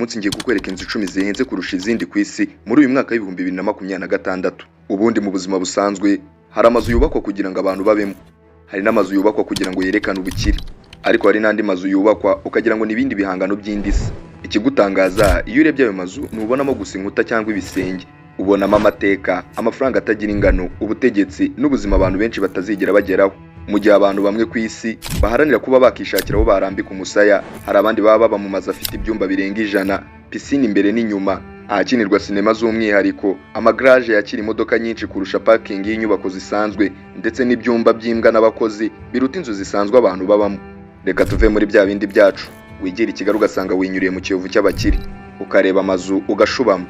Munsi ngiye kukwereka inzu 10 zihenze kurusha izindi ku isi muri uyu mwaka w'2026. Ubundi mu buzima busanzwe hari amazu yubakwa kugira ngo abantu babemo, hari n'amazu yubakwa kugira ngo yerekane ubukire, ariko hari n'andi mazu yubakwa ukagira ngo ni ibindi bihangano by'indi si. Ikigutangaza, iyo urebye ayo mazu ntubonamo gusa inkuta cyangwa ibisenge, ubonamo amateka, amafaranga atagira ingano, ubutegetsi n'ubuzima abantu benshi batazigera bageraho. Mu gihe abantu bamwe ku isi baharanira kuba bakishakira aho barambika umusaya, hari abandi baba baba mu mazu afite ibyumba birenga 100, pisine imbere n'inyuma, ahakinirwa sinema z'umwihariko, amagaraje yakira imodoka nyinshi kurusha parking y'inyubako zisanzwe, ndetse n'ibyumba by'imbwa n'abakozi biruta inzu zisanzwe abantu babamo. Reka tuve muri bya bindi byacu, wigera i Kigali ugasanga winyuriye mu Kiyovu cy'abakire, ukareba amazu ugashubama.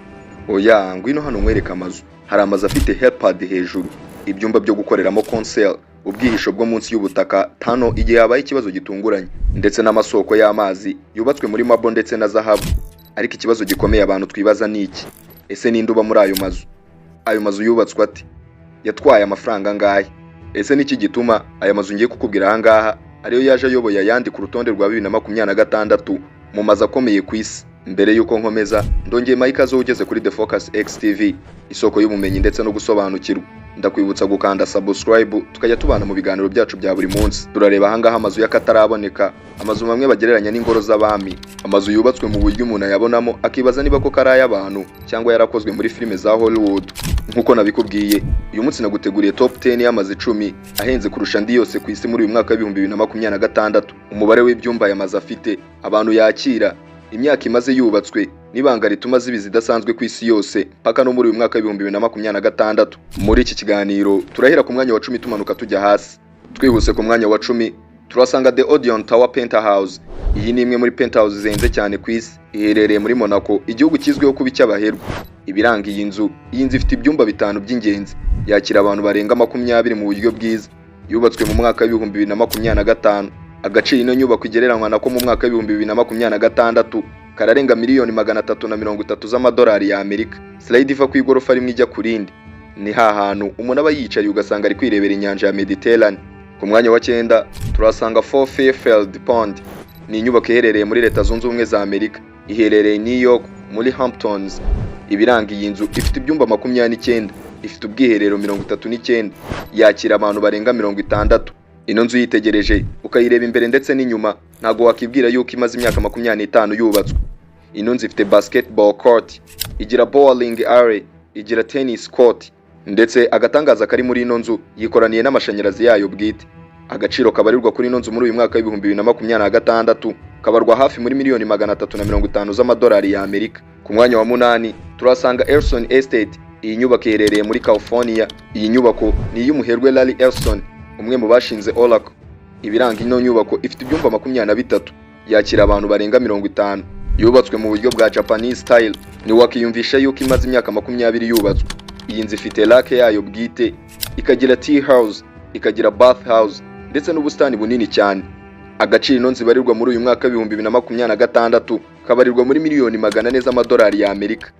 Oya, ngwino hano nkwereke amazu. Hari amazu afite helipad hejuru, ibyumba byo gukoreramo concert, ubwihisho bwo munsi y'ubutaka, tunnel igihe habaye ikibazo gitunguranye, ndetse n'amasoko y'amazi yubatswe muri marble ndetse na zahabu. Ariko ikibazo gikomeye abantu twibaza ni iki: ese ninde uba muri ayo mazu? Ayo mazu yubatswe ate? Yatwaye amafaranga angahe? Ese niki gituma aya mazu ngiye kukubwira aha ngaha ariyo yaje ayoboye ayandi ku rutonde rwa 2026 mu mazu akomeye ku isi? Mbere y'uko nkomeza, ndongeye mpa ikaze ugeze kuri The Focus XTV, isoko y'ubumenyi ndetse no gusobanukirwa. Ndakwibutsa gukanda subscribe tukajya tubana mu biganiro byacu bya buri munsi. Turareba ahangaha amazu y'akataraboneka, amazu bamwe bagereranya n'ingoro z'abami, amazu yubatswe mu buryo umuntu ayabonamo akibaza niba koko ari ay'abantu cyangwa yarakozwe muri filime za Hollywood. Nk'uko nabikubwiye, uyu munsi naguteguriye top 10 y'amazu 10 ahenze kurusha andi yose ku isi muri uyu mwaka w'2026. Umubare w'ibyumba aya mazu afite, abantu yakira, imyaka imaze yubatswe, n'ibanga rituma ziba izidasanzwe ku isi yose mpaka no muri uyu mwaka w'2026. Muri iki kiganiro turahera ku mwanya wa 10 tumanuka tujya hasi. Twihuse, ku mwanya wa 10 turasanga The Odeon Tower Penthouse. Iyi ni imwe muri penthouse zihenze cyane ku isi, iherereye muri Monaco, igihugu kizwiho kuba icy'abaherwe. Ibiranga iyi nzu: iyi nzu ifite ibyumba bitanu by'ingenzi, yakira abantu barenga 20 mu buryo bwiza. Yubatswe mu mwaka w'2025. Agaciro ino nyubako igereranywa nako mu mwaka w'2026 kararenga miliyoni 330 z'amadolari y'Amerika. Slide iva ku igorofa rimwe ijya ku rindi, ni ha hantu umuntu aba yiyicariye ugasanga ari kwirebera inyanja ya Mediterane. Ku mwanya wa 9 turasanga Four Fairfield Pond. Ni inyubako iherereye muri Leta Zunze Ubumwe za Amerika, iherereye New York muri Hamptons. Ibiranga iyi nzu: ifite ibyumba 29, ifite ubwiherero 39, yakira abantu barenga 60. Ino nzu yitegereje ukayireba imbere ndetse n'inyuma, ntabwo wakibwira yuko imaze imyaka 25 yubatswe. Ino nzu ifite basketball court, igira bowling alley, igira tennis court, ndetse agatangaza kari muri ino nzu, yikoraniye n'amashanyarazi yayo bwite. Agaciro kabarirwa kuri ino nzu muri uyu mwaka w'2026 kabarwa hafi muri miliyoni 350 z'amadolari y'Amerika. Ku mwanya wa 8 turasanga Ellison Estate. Iyi nyubako iherereye muri California. Iyi nyubako ni iy'umuherwe Larry Ellison, umwe mu bashinze Oracle. Ibiranga ino nyubako: ifite ibyumba 23, yakira abantu barenga 50, yubatswe mu buryo bwa Japanese style. Ntiwakiyumvisha yuko imaze imyaka 20 yubatswe. Iyi nzu ifite lake yayo bwite, ikagira tea house, ikagira bath house ndetse n'ubusitani bunini cyane. Agaciro ino nzu ibarirwa muri uyu mwaka w'2026 kabarirwa muri miliyoni 400 z'amadolari y'Amerika.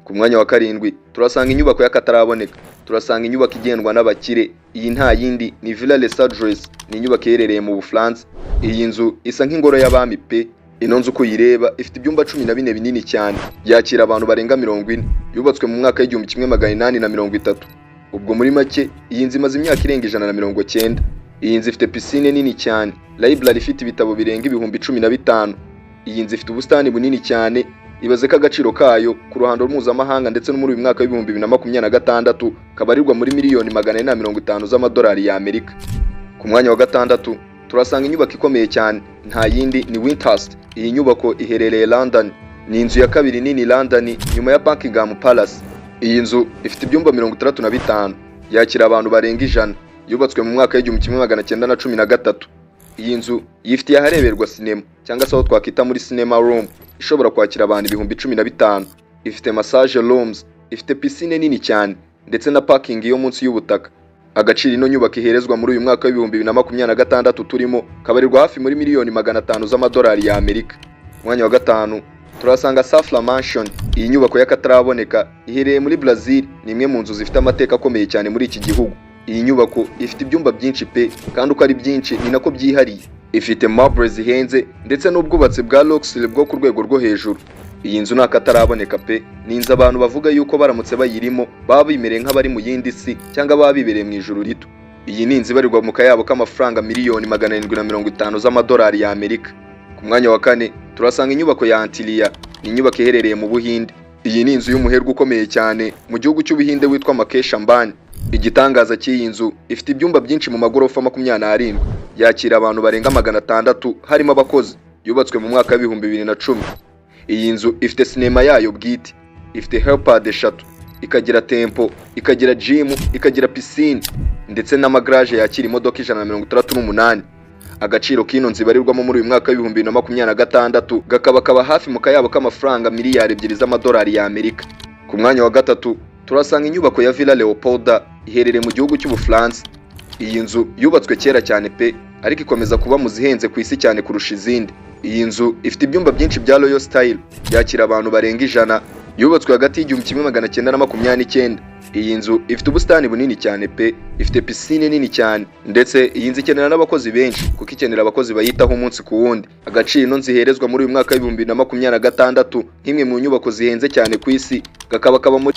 Ku mwanya wa 7 turasanga inyubako y'akataraboneka, turasanga inyubako igendwa n'abakire. Iyi nta yindi ni Villa Les Cèdres, ni inyubako iherereye mu Bufaransa. Iyi nzu isa nk'ingoro y'abami pe. Ino nzu uko uyireba ifite ibyumba 14 binini cyane, yakira abantu barenga 40. Yubatswe mu mwaka w'1830. Ubwo muri make iyi nzu imaze imyaka irenga 190. Iyi nzu ifite pisine nini cyane, library ifite ibitabo birenga 15,000. Iyi nzu ifite ubusitani bunini cyane. Ibaze ko agaciro kayo ku ruhando mpuzamahanga ndetse no muri uyu mwaka w'2026 kabarirwa muri miliyoni 450 z'amadolari y'Amerika. Ku mwanya wa 6 turasanga inyubako ikomeye cyane, nta yindi ni Windhurst. Iyi nyubako iherereye London, ni inzu ya kabiri nini London nyuma ya Buckingham Palace. Iyi nzu ifite ibyumba 65, yakira abantu barenga 100. Yubatswe mu mwaka w'1913. Iyi nzu yifitiye ahareberwa sinema cyangwa se aho twakwita muri cinema room, ishobora kwakira abantu 15,000. Ifite massage rooms, ifite piscine nini cyane ndetse na parking yo munsi y'ubutaka. Agaciro ino nyubako iherezwa muri uyu mwaka w'2026 turimo kabarirwa hafi muri miliyoni 500 z'amadolari y'Amerika. Umwanya wa 5 turasanga Safra Mansion. Iyi nyubako y'akataraboneka iherereye muri Brazil, ni imwe mu nzu zifite amateka akomeye cyane muri iki gihugu. Iyi nyubako ifite ibyumba byinshi pe, kandi uko ari byinshi ni nako byihariye. Ifite marble zihenze ndetse n'ubwubatsi bwa luxury bwo ku rwego rwo hejuru. Iyi nzu ni akataraboneka pe. Ni inzu abantu bavuga yuko baramutse bayirimo baba bimereye nk'abari mu yindi si cyangwa baba bibereye mu ijuru rito. Iyi ni inzu ibarirwa mu kayabo k'amafaranga miliyoni 750 z'amadolari y'Amerika. Ku mwanya wa kane turasanga inyubako ya Antilia. Ni inyubako iherereye mu Buhinde. Iyi ni inzu y'umuherwe ukomeye cyane mu gihugu cy'Ubuhinde witwa Mukesh Ambani. Igitangaza cy'iyi nzu, ifite ibyumba byinshi mu magorofa 27, yakira abantu barenga 600 harimo abakozi. Yubatswe mu mwaka wa 2010. Iyi nzu ifite sinema yayo bwite, ifite helipad eshatu, ikagira temple, ikagira gym, ikagira piscine ndetse n'amagaraje yakira imodoka 168. Agaciro k'ino nzu ibarirwamo muri uyu mwaka wa 2026 gakaba kaba hafi mu kayabo k'amafaranga miliyari 2 z'amadolari y'Amerika. Ku mwanya wa gatatu turasanga inyubako ya Villa Leopolda, iherereye mu gihugu cy'Ubufaransa. Iyi nzu yubatswe kera cyane pe, ariko ikomeza kuba mu zihenze ku isi cyane kurusha izindi. Iyi nzu ifite ibyumba byinshi bya Royal Style, yakira abantu barenga 100. Yubatswe hagati y'1929. Iyi nzu ifite ubusitani bunini cyane pe, ifite piscine nini cyane, ndetse iyi nzu ikenera n'abakozi benshi kuko ikenera abakozi bayitaho umunsi ku wundi. Agaciro ino nzu iherezwa muri uyu mwaka wa 2026 nk'imwe mu nyubako zihenze cyane ku isi gakaba kaba muri.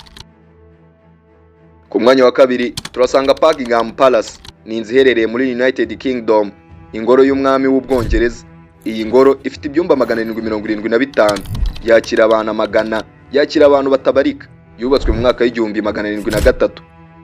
Ku mwanya wa kabiri turasanga Buckingham Palace. Ni inzu iherereye muri United Kingdom, ingoro y'umwami w'Ubwongereza. Iyi ngoro ifite ibyumba 775, yakira abantu amagana, yakira abantu batabarika. Yubatswe mu mwaka wa 1703.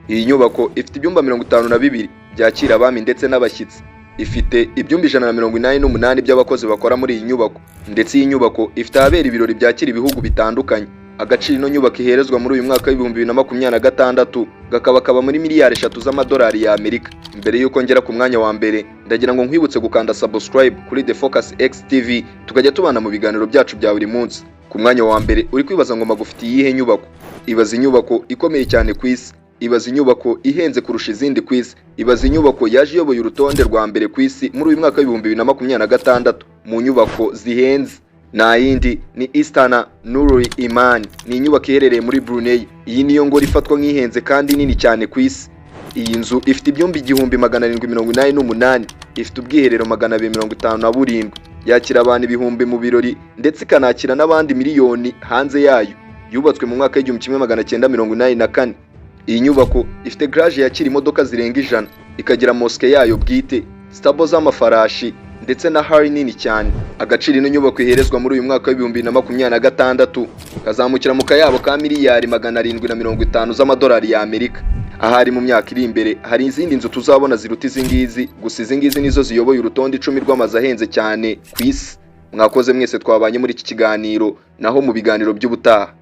Iyi nyubako ifite ibyumba 52 byakira abami ndetse n'abashyitsi. Ifite ibyumba 188 by'abakozi bakora muri iyi nyubako, ndetse iyi nyubako ifite ahabera ibirori byakira ibihugu bitandukanye. Agaciro ino nyubako iherezwa muri uyu mwaka wa 2026 gakaba kaba muri miliyari 3 z'amadolari y'Amerika. Mbere y'uko ngera ku mwanya wa mbere, ndagira ngo nkwibutse gukanda subscribe kuri The Focus X TV, tukajya tubana mu biganiro byacu bya buri munsi. Ku mwanya wa mbere, uri kwibaza ngo magufitiye iyihe nyubako? Ibaza inyubako ikomeye cyane ku isi, ibaza inyubako ihenze kurusha izindi ku isi, ibaza inyubako yaje iyoboye urutonde rwa mbere ku isi muri uyu mwaka wa 2026 mu nyubako zihenze. Nta yindi, ni Istana Nurul Iman. Ni inyubako iherereye muri Brunei. Iyi niyo ngoro ifatwa nk'ihenze kandi nini cyane ku isi. Iyi nzu ifite ibyumba 1788, ifite ubwiherero 257, yakira abantu ibihumbi mu birori ndetse ikanakira n'abandi miliyoni hanze yayo. Yubatswe mu mwaka wa 1984. Iyi nyubako ifite garage yakira imodoka zirenga 100, ikagira mosque yayo bwite, stable z'amafarashi ndetse na hall nini cyane. Agaciro ino nyubako iherezwa muri uyu mwaka wa 2026 kazamukira mu kayabo ka miliyari 750 z'amadolari y'Amerika. Ahari mu myaka iri imbere hari izindi nzu tuzabona ziruta izi ngizi, gusa izi ngizi nizo ziyoboye urutonde 10 rw'amazu ahenze cyane ku isi. Mwakoze mwese twabanye muri iki kiganiro, naho mu biganiro by'ubutaha.